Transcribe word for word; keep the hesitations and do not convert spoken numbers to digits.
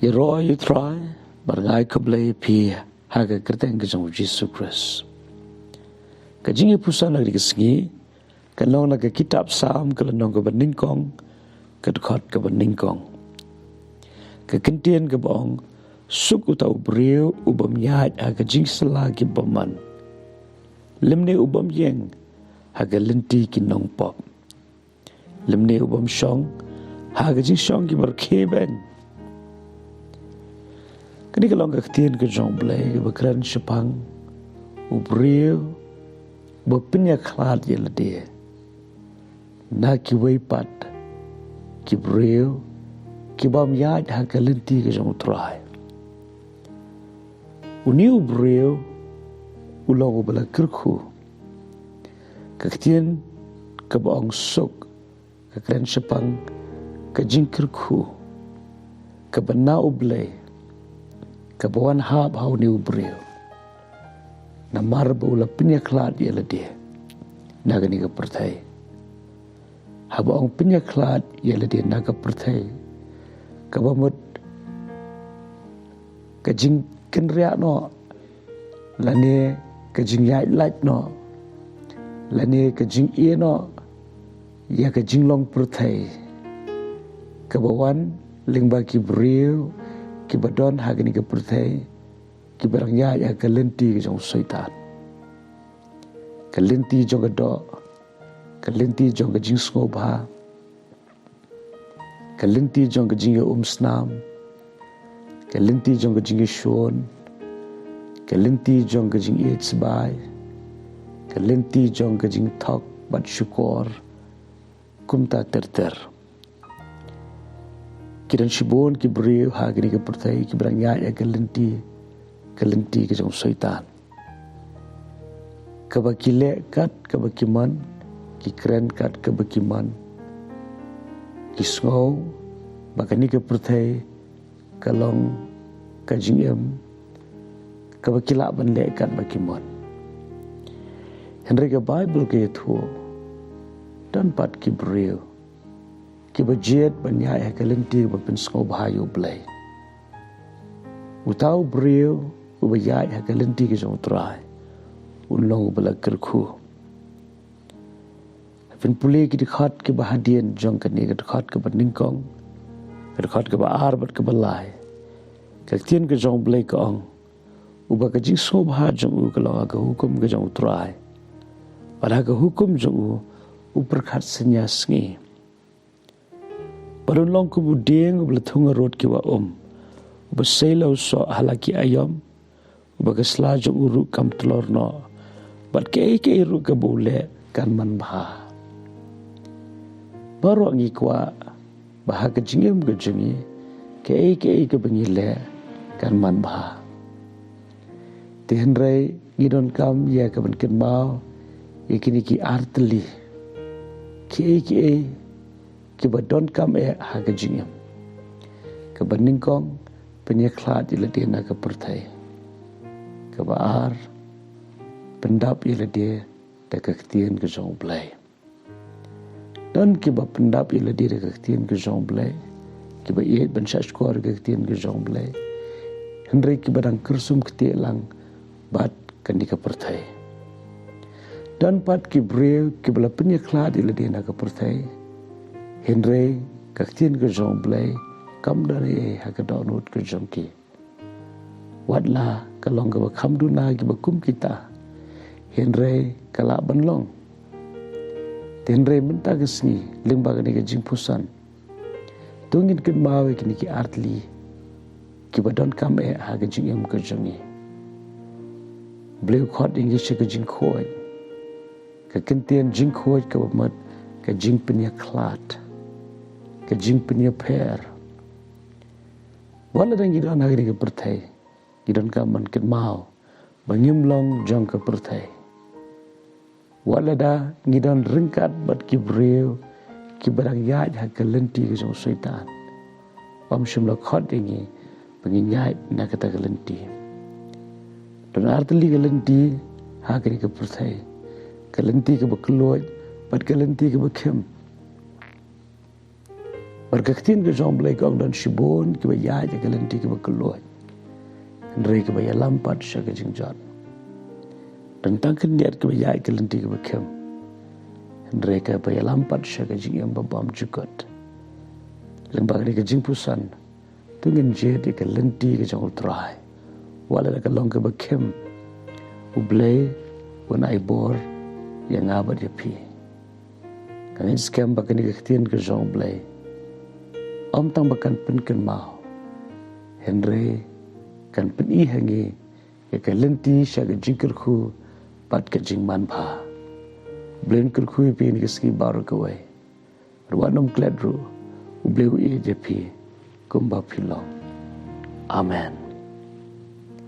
Ïaroh ïa u Trai, bad nga ai khublei ïa phi ha ka kyrteng ka jong u Jisu Khrist. Ka jingïapuson ha kane ka sngi ka long na ka kitab Salm ka lynnong kaba nyngkong, ka dkhot kaba nyngkong. Ka kyntien kaba ong, suk uta u briew u bym ïaid ha ka jingsylla ki bymman, lymne u bym ïeng ha ka lynti ki nongpop, lymne u bym shong ha ka jingshong kiba rkhie beiñ. Kane ka long ka ktien ka jong u Blei kaba kren shaphang u briew uba pynïakhlad ïa lade na kiwei pat ki briew ki bym ïaid ha ka lynti ka jong u Trai. Une u briew u long uba la kyrkhu. Ka ktien kaba ong suk ka kren shaphang ka jingkyrkhu kaba na u Blei kaba wan hap ha une u briew, namar ba u la pynïakhlad ïa lade na kane ka pyrthei. Haba ong pynïakhlad ïa lade na ka pyrthei, kaba mut ka jingkynriah noh, lane ka jingïaid lait noh, lane ka jingïeh noh ïa ka jinglong pyrthei kaba wan lyngba ki briew kiba don ha kane ka pyrthei, kiba dang ïaid ha ka lynti ka jong u Soitan. Ka lynti jong ka doh, ka lynti jong ka jingsngewbha, ka lynti jong ka jingïaumsnam, ka lynti jong ka jingïashun, ka lynti jong ka jingïeit sbai, ka lynti jong ka jingthok bad shukor, kumta ter ter. Ki don shibun ki briew ha kane ka pyrthei kiba dang ïaid ha ka lynti, ka lynti ka jong u Soitan, kaba ki leh kat kaba ki mon, ki kren kat kaba ki mon, ki sngew ba kane ka pyrthei ka long ka jingim kaba ki lah ban leh kat ba ki mon. Hynrei ka Baibl ka ïathuh, don pat ki briew kiba jied ban ïaid ha ka lynti kaba pynsngewbha ïa u Blei. Uta u briew uba ïaid ha ka lynti ka jong u Trai, un long uba la kyrkhu. Phin pule ki dkhot kiba hadien jong kane, ka dkhot kaba nyngkong, ka dkhot kaba ar bad kaba lai, ka ktien ka jong u Blei ka ong, uba ka jingsngewbha jong u ka long ha ka hukum ka jong u Trai, bad ha ka hukum jong u u pyrkhat synñia sngi. Bad un long kum u dieng uba la thung harud ki wah um, uba sei la u soh ha la ki aïom, uba ka sla jong u ruh kam tlor noh, bad kaei kaei ruh kaba u leh kan manbha. Baroh ngi kwah ba ha ka jingim ka jong ngi, kaei kaei kaba ngi leh kan manbha. Te hynrei ngi donkam ïa ka ban kynmaw ïa kine ki artylli, kiei kiei kiba donkam eh ha ka jingim. Kaba nyngkong, pynïakhlad ïa lade na ka pyrthei. Kaba ar, pyndap ïa lade da ka ktien ka jong u Blei. Don kiba pyndap ïa lade da ka ktien ka jong u Blei, kiba ïeit ban shahshkor da ka ktien ka jong u Blei, hynrei kiba dang kyrsum ktieh lang bad kane ka pyrthei. Don pat ki briew kiba la pynïakhlad ïa lade na ka pyrthei, hynrei ka ktien ka jong u Blei kam don ei ei ha ka dohnud ka jong ki. Wat la ka long kaba kham duna kiba kum kita, hynrei ka lah ban long. Te hynrei mynta ka sngi, lyngba kane ka jingpuson, to ngin kynmaw ïa kine ki artylli kiba donkam eh ha ka jingim ka jong ngi. U Blei u khot ïa ngi sha ka jingkhuid. Ka kyntien jingkhuid kaba mut ka jingpynïakhlad, ka jingpynïapher. Wat lada ngi don ha kane ka pyrthei, ngi donkam ban kynmaw ba ngim long jong ka pyrthei. Wat lada ngi don ryngkat bad ki briew kiba dang ïaid ha ka lynti ka jong u Soitan, ym shym la khot ïa ngi ba ngin ïaid na kata ka lynti. Don artylli ka lynti ha kane ka pyrthei, ka lynti kaba kylluid bad ka lynti kaba khim. Bad ka ktien ka jong U Blei ka ong don shibun kiba ïaid ïa ka lynti kaba kylluid, hynrei kiba ïalam pat sha ka jingjot. Don tang khyndiat kiba ïaid ka lynti kaba khim, hynrei kaba ïalam pat sha ka jingim ba bymjukut. Lyngba kane ka jingpuson, to ngin jied ïa ka lynti ka jong U Trai. Wat la ka long kaba khim, U Blei un ai bor ïa nga bad ïa phi. Nga ngeit skhem ba kane ka ktien ka jong U Blei ym tang ba kan pynkynmaw, hynrei kan pyni ha ngi ïa ka lynti sha ka jingkyrkhu bad ka jingmanbha. U Blei un kyrkhu ïa phi ha kane ka sngi baroh kawei. Wat nym klet ruh, U Blei u ïeit ïa phi kumba phi long. Amen.